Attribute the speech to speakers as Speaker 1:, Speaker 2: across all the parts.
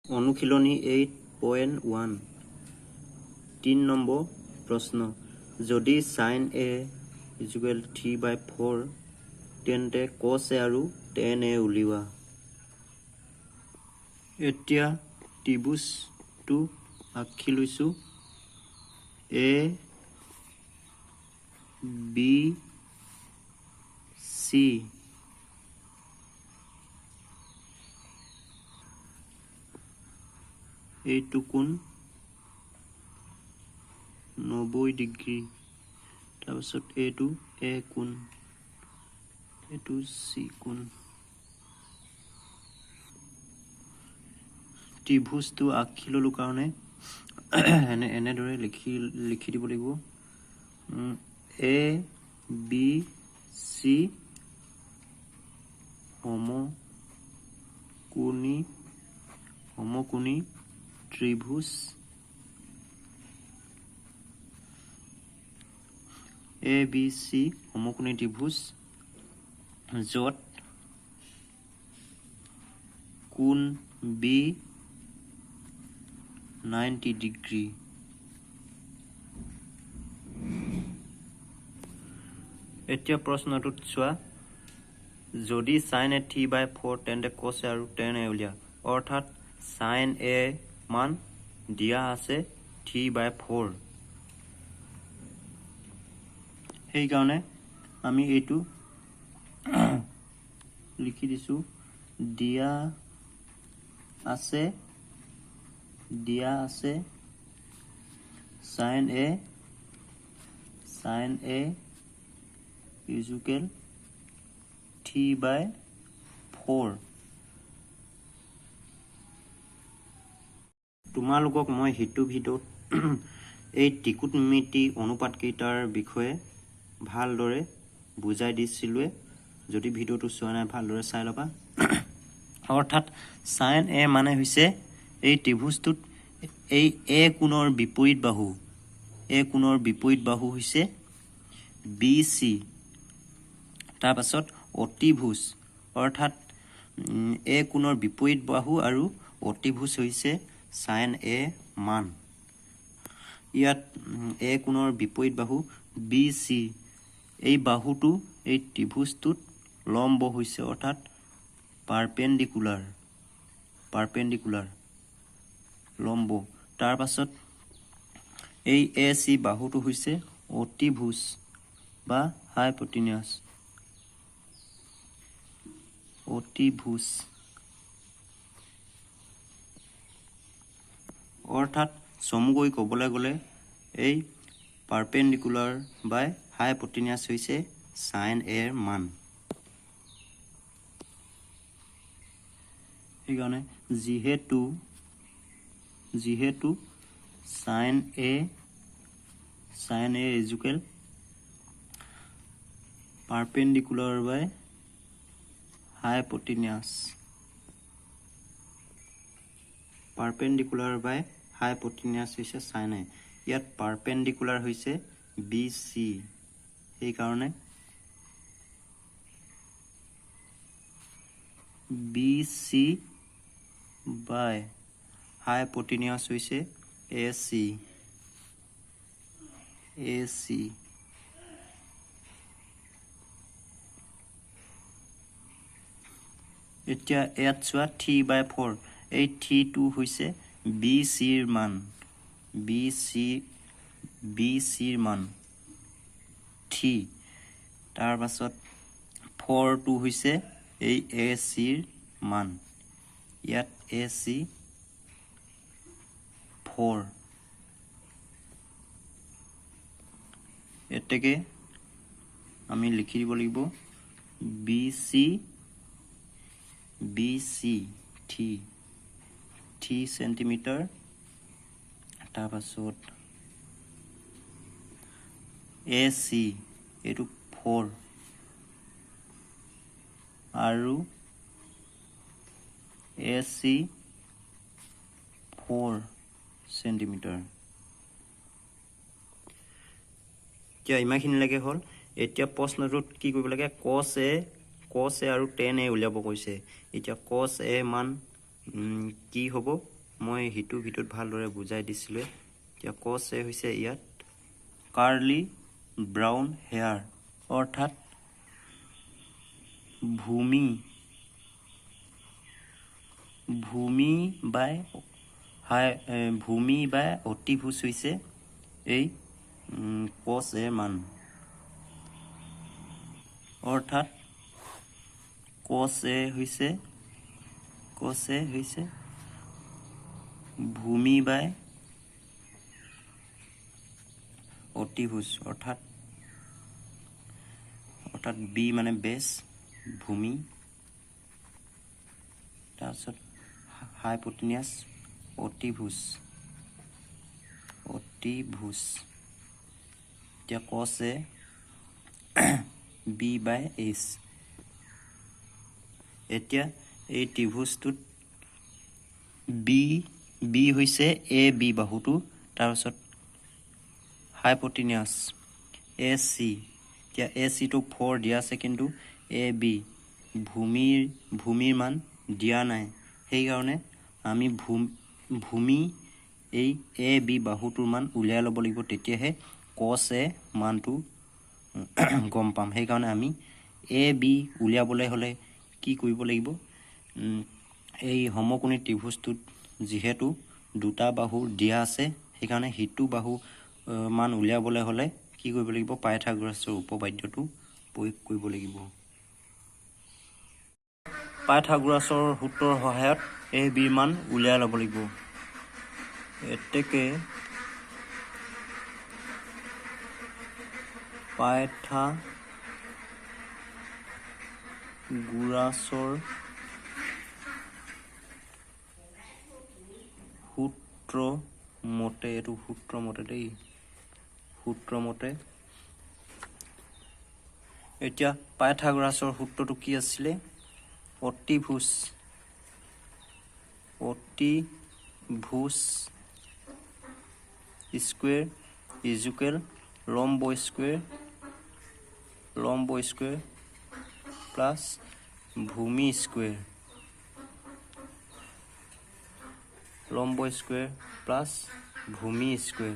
Speaker 1: অনুশীলনী 8.1, 3 নম্বৰ প্ৰশ্ন। যদি sin A is equal 3/4, তেন্তে কছ এ আৰু টেন এ উলিওৱা। এতিয়া ত্ৰিভুজটো আঁকি লৈছোঁ, এ বি চি। এইটো কোণ 90 ডিগ্ৰী। তাৰপিছত এইটো এ কোণ, এইটো চি কোণ। ত্ৰিভুজটো আঁকি ল'লোঁ কাৰণে এনেদৰে লিখি লিখি দিব লাগিব। এ বি চি সমকোণী ত্ৰিভুজ। এ বি চি সমকোণী ত্ৰিভুজ, য'ত কোণ বি 90 ডিগ্ৰী। এতিয়া প্ৰশ্নটোত চোৱা, যদি sin A 3/4, তেন্তে কছ এ আৰু টেন এ উলিওৱা। অৰ্থাৎ চাইন এ মান দিয়া আছে 3/4। সেইকাৰণে আমি এইটো লিখি দিছোঁ, দিয়া আছে sin A is equal 3/4। তোমালোকক মই সিটো ভিডিঅ'ত এই ত্ৰিকোণমিতি অনুপাতকেইটাৰ বিষয়ে ভালদৰে বুজাই দিছিলোঁৱে। যদি ভিডিঅ'টো চোৱা নাই, ভালদৰে চাই ল'বা। অৰ্থাৎ চাইন এ মানে হৈছে এই ত্ৰিভুজটোত এই এ কোণৰ বিপৰীত বাহু। এ কোণৰ বিপৰীত বাহু হৈছে বি চি। তাৰপাছত অতিভুজ, অৰ্থাৎ এ কোণৰ বিপৰীত বাহু আৰু অতিভুজ হৈছে চাইন এ মান। ইয়াত এ কোণৰ বিপৰীত বাহু বি চি, এই বাহুটো এই ত্ৰিভুজটোত লম্ব হৈছে, অৰ্থাৎ পাৰপেণ্ডিকুলাৰ, পাৰপেণ্ডিকুলাৰ লম্ব। তাৰপাছত এই এ চি বাহুটো হৈছে অতিভুজ বা হাইপটিনিয়াছ, অতিভুজ। অৰ্থাৎ চমুকৈ ক'বলৈ গ'লে এই পাৰপেণ্ডিকুলাৰ বাই হাইপটিনিয়াছ হৈছে চাইন এৰ মান। সেইকাৰণে যিহেতু sin A is equal perpendicular by hypotenuse, perpendicular by hypotenuse হৈছে চাইন এ। ইয়াত পাৰপেণ্ডিকুলাৰ হৈছে বি চি, সেইকাৰণে বি চি বাই হাইপটিনিয়াছ হৈছে এ চি, এ চি। এতিয়া ইয়াত চোৱা, 3/4, এই থ্ৰীটো হৈছে বি চিৰ মান, বি চিৰ মান থ্ৰী। তাৰপাছত ফ'ৰটো হৈছে এই এ চিৰ মান। ইয়াত এ চি ফ'ৰ। এতেকে আমি লিখি দিব লাগিব BC 3 3 centimeter, তাৰপাছত এ চি এইটো ফ'ৰ আৰু এ চি 4 চেণ্টিমিটাৰ। এতিয়া ইমানখিনিলৈকে হ'ল। এতিয়া প্ৰশ্নটোত কি কৰিব লাগে? কছ এ আৰু টেন এ উলিয়াব কৈছে। এতিয়া কছ এ মান কি হ'ব, মই সিটো ভিডিঅ'ত ভালদৰে বুজাই দিছিলোঁ। এতিয়া কছ এ হৈছে ইয়াত কাৰ্লি ব্ৰাউন হেয়াৰ, অৰ্থাৎ ভূমি ভূমি বাই হাই ভূমি বাই অতিভুজ হৈছে এই কছ এৰ মান। অৰ্থাৎ কছ এ হৈছে ভূমি বাই অতিভুজ, অৰ্থাৎ বি মানে বেছ, ভূমি, তাৰপিছত হাইপটিনিয়াছ অতিভুজ অতিভুজ এতিয়া কছ এ বি বাই এইচ। এতিয়া এই ত্ৰিভুজটোত বি বি হৈছে এ বি বাহুটো, তাৰপাছত হাইপটিনিয়াছ এ চি। এতিয়া এ চিটো ফ'ৰ দিয়া আছে, কিন্তু এ বি ভূমিৰ মান দিয়া নাই। সেইকাৰণে আমি ভূমি এই এ বি বাহুটোৰ মান উলিয়াই ল'ব লাগিব, তেতিয়াহে কছ এ মানটো গম পাম। সেইকাৰণে আমি এ বি উলিয়াবলৈ হ'লে কি কৰিব লাগিব? এই সমকোণী ত্ৰিভুজটোত যিহেতু দুটা বাহু দিয়া আছে, সেইকাৰণে সিটো বাহু মান উলিয়াবলৈ হ'লে কি কৰিব লাগিব? পাইথাগোৰাছৰ উপপাদ্যটো প্ৰয়োগ কৰিব লাগিব। পাইথাগোৰাছৰ সূত্ৰৰ সহায়ত এ বিৰ মান উলিয়াই ল'ব লাগিব। এতেকে পাইথাগোৰাছৰ সূত্ৰ মতে, এইটো সূত্ৰ মতে দেই, সূত্ৰ মতে। এতিয়া পাইথাগোৰাছৰ সূত্ৰটো কি আছিলে? অতিভুজ স্কুৱেৰ ইজুকেল লম্ব স্কুৱেৰ প্লাছ ভূমি স্কুৱেৰ, লম্ব স্কুৱেৰ প্লাছ ভূমি স্কুৱেৰ।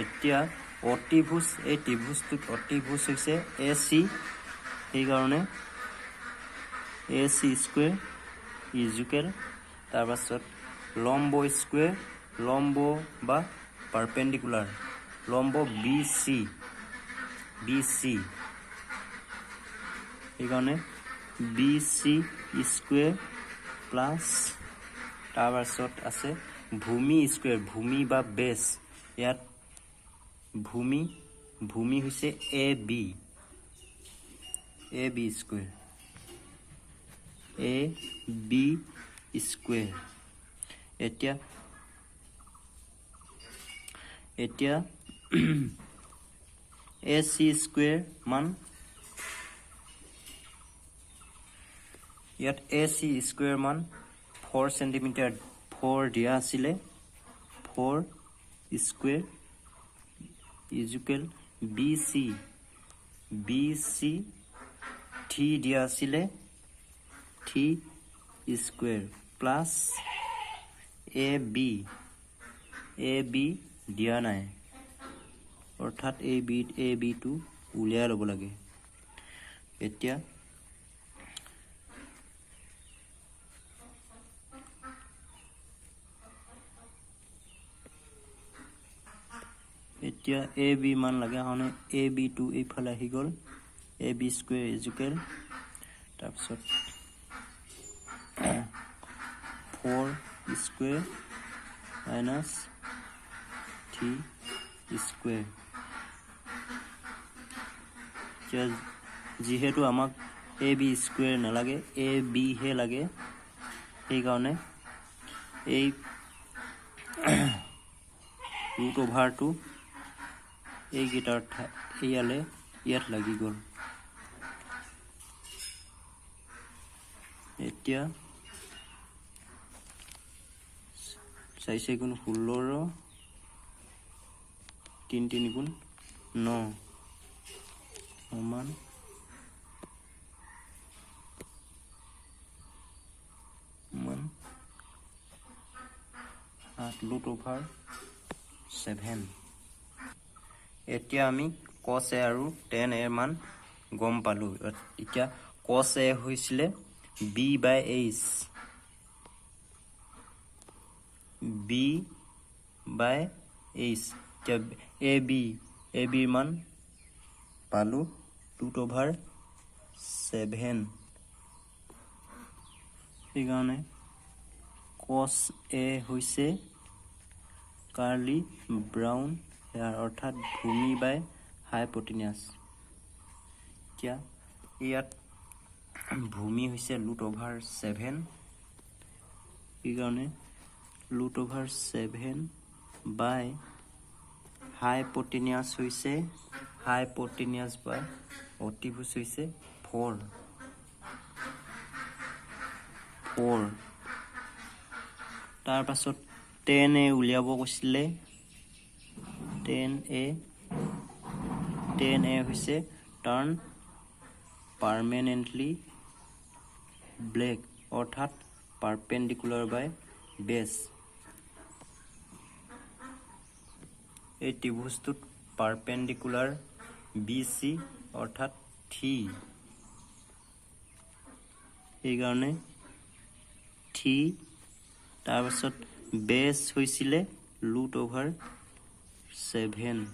Speaker 1: এতিয়া অতিভুজ, এই ত্ৰিভুজটোত অতিভুজ হৈছে এ চি, সেইকাৰণে এ চি স্কুৱেৰ ইজুকেল, তাৰপাছত লম্ব স্কুৱেৰ, লম্ব বা পাৰপেণ্ডিকুলাৰ লম্ব বি চি, বি চি, সেইকাৰণে বি চি স্কুৱেৰ প্লাছ, তাৰপাছত আছে ভূমি স্কুৱেৰ, ভূমি বা বেছ। ইয়াত ভূমি হৈছে A B, A B square, A B square. এতিয়া এ চি স্কুৱেৰ মান, ইয়াত এ চি স্কুৱেৰ মান 4 চেণ্টিমিটাৰ, 4 দিয়া আছিলে, 4 square equal B C, B C 3 দিয়া আছিলে, 3 square plus A B, A B দিয়া নাই, অৰ্থাৎ এই বিটো উলিয়াই ল'ব লাগে। এতিয়া এ বি মান লাগে কাৰণে এ বিটো এইফালে আহি গ'ল, এ বি স্কুৱেৰ ইজুকেল, তাৰপিছত 4 স্কুৱেৰ মাইনাছ 3 স্কুৱেৰ। এতিয়া যিহেতু আমাক এ বি স্কুৱেৰ নালাগে, এ বিহে লাগে, সেইকাৰণে এই ৰুট অভাৰটো এইকেইটাৰ ঠাই ইয়ালে ইয়াত লাগি গ'ল। এতিয়া চাৰি চাৰি গুণ 16, তিনি তিনি গুণ ন সমান ৰুট অভাৰ ছেভেন। এতিয়া আমি কছ এ আৰু টেন এৰ মান গম পালোঁ। এতিয়া কছ এ হৈছিলে B by H, B by H. এতিয়া এ বি, এ বিৰ মান পালোঁ ৰুট অভাৰ ছেভেন। সেইকাৰণে কছ এ হৈছে কাৰ্লি ব্ৰাউন হেয়াৰ, অৰ্থাৎ ভূমি বাই হাইপটেনিয়াছ। এতিয়া ইয়াত ভূমি হৈছে ৰুট অভাৰ ছেভেন। সেইকাৰণে ৰুট অভাৰ ছেভেন বাই হাইপটেনিয়াছ হৈছে, হাইপটেনিয়াছ বা অতিভুজ হৈছে ফ'ৰ, ফ'ৰ। তাৰপাছত টেন এ উলিয়াব কৈছিলে। টেন এ, টেন এ হৈছে টাৰ্ণ পাৰ্মানেণ্টলি ব্লেক, অৰ্থাৎ পাৰপেণ্ডিকুলাৰ বাই বেছ। এই ত্ৰিভুজটোত পাৰপেণ্ডিকুলাৰ বি চি, অৰ্থাৎ থ্ৰী। সেইকাৰণে থ্ৰী। তাৰপাছত বেছ হৈছিলে ৰুট অভাৰ ছেভেন।